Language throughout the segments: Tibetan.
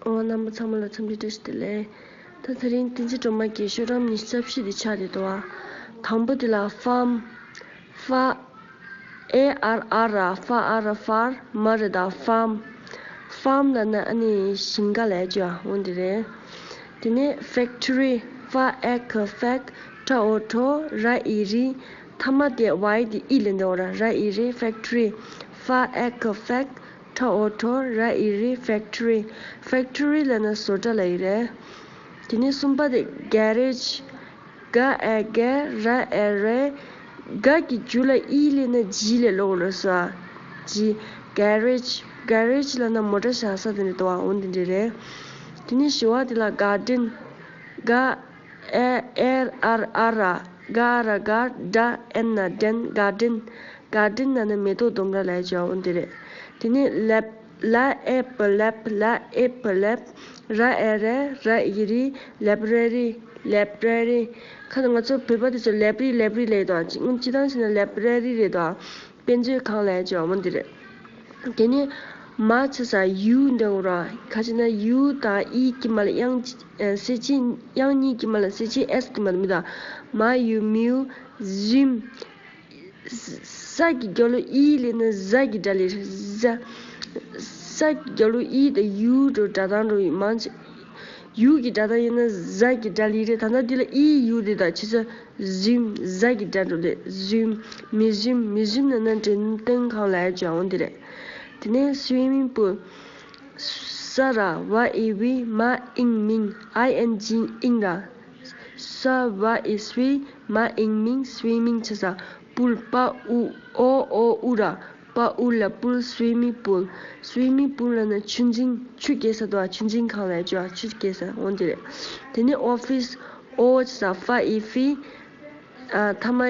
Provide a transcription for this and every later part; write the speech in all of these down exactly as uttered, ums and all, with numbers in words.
ཨོ། རྣམ་པ་ཚང་མ་ལ་འཚམས་འདྲི་བཀྲ་ཤིས་བདེ་ལེགས། ད་དེ་རིང་བསྟན་འཛིན་སྒྲོལ་མ་གི་ཤོག་གྲངས་ཉི་ཤུ་རྩ་བཞི་དེ་ཆགས་བསྡད་འདུག་ཨ། དང་པོ་དེ་ལ་ཧྥམ། ཧྥ། ཨེ་ཨར་ཨར་ར། ཧྥ་ཨ་ར་ཧྥར། མ་རེད་ད། ཧྥམ། ཧྥམ་ལབ་ན་ཨ་ནི་ཞིང་ཁ་ལབ་ཡ་ཅིག་ཨ། འོ་འདི་རེད། དེ་ནས་ཕེག་ཊི་རི། ཧྥ་ཨེ་ཁ་ཕེག། ཊ་ཨོ་ཊོ། ར་ཨི་རི། ཐ་མ་དེ་ཝའི་དེ་ཨི་ལེན་འདུག་ར། ར་ཨི་རི། ཕེག་ཊི་རི། ཧྥ་ཨེ་ཁ་ཕེག། ཊ་ཨོ་ཊོ། ར་ཨི་རི། ཕེག་ཊི་རི། ཕེག་ཊི་རི་ལབ་ན་བཟོ་གྲྭ་ལབ་ཡ་རེད། དེ་ནས་གསུམ་པ་དེ་གྷེ་རེཇ། གྷ་ཨེ་གྷེ། ར་ཨེ་རེ། གྷ་གི་རྒྱུ་ལ་ཨི་ལེན་ན་ཇི་ལས་ཀློག་ལ་སོ། ཇི། གྷེ་རེཇ། གྷེ་རེཇ་ལབ་ན་མོ་ཊ་བཞག་ས་དེ་འདྲ་འདུག་བ། འོ་འདི་འདྲ་རེད། དེ་ནས་བཞི་བ་དེ་ལ་གྷར་ཌེན། གྷ་ཨེ་ཨེར་ཨར་ཨར་ར། གྷ་ར་གྷར། ཌ་ཨེན་ན་ཌེན། གྷར་ཌེན། གྷར་ཌེན་ལབ་ན་མེ་ཏོག་ལྡུམ་ར་ལབ་ཡ་ཅིག་ཨ། འོ་འདི་རེད། དེ་ནས་ལེབ། ལ་ཨེ་པ་ལེབ། ལ་ཨེ་པ་ལེབ། ར་ཨེ་རེ། ར་ཨི་རི། ལེབ་རེ་རི། ལེབ་རེ་རི། ཁ་ཚ་ང་ཚོ་བོད་པ་དེ་ཚོ་ལེབ་རི་ལེབ་རི་ལབ་ཡོད་དོ། སྤྱི་སྤྱི་བཏང་བྱས་ན་ལེབ་རེ་རི་རེད་དོ། དཔེ་མཛོད་ཁང་ལབ་ཡ་ཅིག་ཨ། འོ་འདི་རེད། དེ་ནས་མ་ཆ་ས་ཡུ་འདྲ་བོ་ར། ཁ་ཅིག་ན་ཡུ་དང་ཨི་དཀྱིལ་མ་ལ་དབྱངས་གཅིག་ཨ། གསལ་བྱེད་དབྱངས་གཉིས་དཀྱིལ་མ་ལ་གསལ་བྱེད་ཨེས་དཀྱིལ་མ་ལ་མི་དང་། མ་ཡུ་མིའུ། ཟིམ། ས་གི་རྒྱབ་ལོགས་ཨི་ལེན་ན་ཟ་གི་སྒྲ་སླེབས་རེད། ཟ། ས་གི་རྒྱབ་ལོགས་ཨི་དང་ཡུ་འདྲ་བོ་སྒྲ་གདངས་འདྲ་བོ་མང་ཆེ། ཡུ་གི་སྒྲ་གདངས་ཡིན་ན་ཟ་གི་སྒྲ་སླེབས་རེད། ད་ལྟ་འདི་ལ་ཨི་ཡུ་དེ་དང་ཆ་ཚང་ཟིམ། ཟ་གི་སྒྲ་འདྲ་བོ་སླེབས། ཟིམ། མི་ཟིམ། མི་ཟིམ་ལབ་ན་འགྲེམས་སྟོན་ཁང་ལབ་ཡ་ཅིག་ཨ། འོ་འདི་རེད། དེ་ནས་སུའི་མིང་པུལ། ས་ར། ཝ་ཨི་ཝི། མ་ཨིང་མིང་། ཨའི་ཨེན་ཇི་ཨིང་ར། ས་ཝ་ཨི་སུའི། མ་ཨིང་མིང་། སུའི་མིང་ཆ་ས། པུལ། པ་ཨུ། ཨོ་ཨོ་ཨུ་ར། པ་ཨུ་ལ་པུལ། སུའི་མིང་པུལ། སུའི་མིང་པུལ་ལབ་ན་ཆུ་འཛིན། ཆུ་སྐྱེས་ས་དོ། ཆུ་འཛིན་ཁང་ལབ་ཡ་ཅིག་ཨ། ཆུ་སྐྱེས་ས། འོ་འདི་རེད། དེ་ནས་ཨོ་ཕིས། ཨོ་ཆ་ས། ཧྥ་ཨི་ཧྥི། ཨ། ཐ་མ་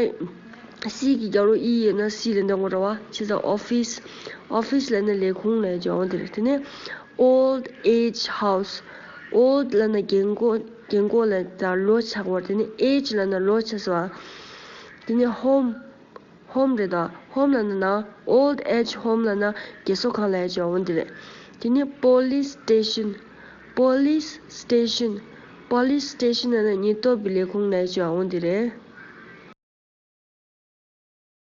སི་གི་རྒྱབ་ལོགས་ཨི་ཡོད་ན་སི་ལེན་འདོད་ངོ་ར་བ། ཆ་ས་ཨོ་ཕིས། ཨོ་ཕིས་ལབ་ན་ལས་ཁུངས་ལབ་ཡ་ཅིག་ཨ། འོ་འདི་རེད། དེ་ནས་ཨོལ་ཌི་ཨེཇ་ཧའུ་སི། ཨོལ་ཌི་ལབ་ན་རྒན་གོག་རྒན་གོག་ལ་ད་ལོ་ཆགས་པ། དེ་ནས་ཨེཇ་ལབ་ན་ལོ་ཆགས་ས་བ། དེ་ནས་ཧོམ། ཧོམ་རེད་དོ། ཧོམ་ལབ་ན་ནང་། ཨོལ་ཌི་ཨེཇ་ཧོམ་ལབ་ན་རྒས་གསོ་ཁང་ལབ་ཡ་ཅིག་ཨ། འོ་འདི་རེད། དེ་ནས་པོ་ལིས་སི་ཊེ་ཤན། པོ་ལིས་སི་ཊེ་ཤན། པོ་ལིས་སི་ཊེ་ཤན་ལབ་ན་ཉེན་རྟོག་པའི་ལས་ཁུངས་ལབ་ཡ་ཅིག་ཨ། འོ་འདི་རེད།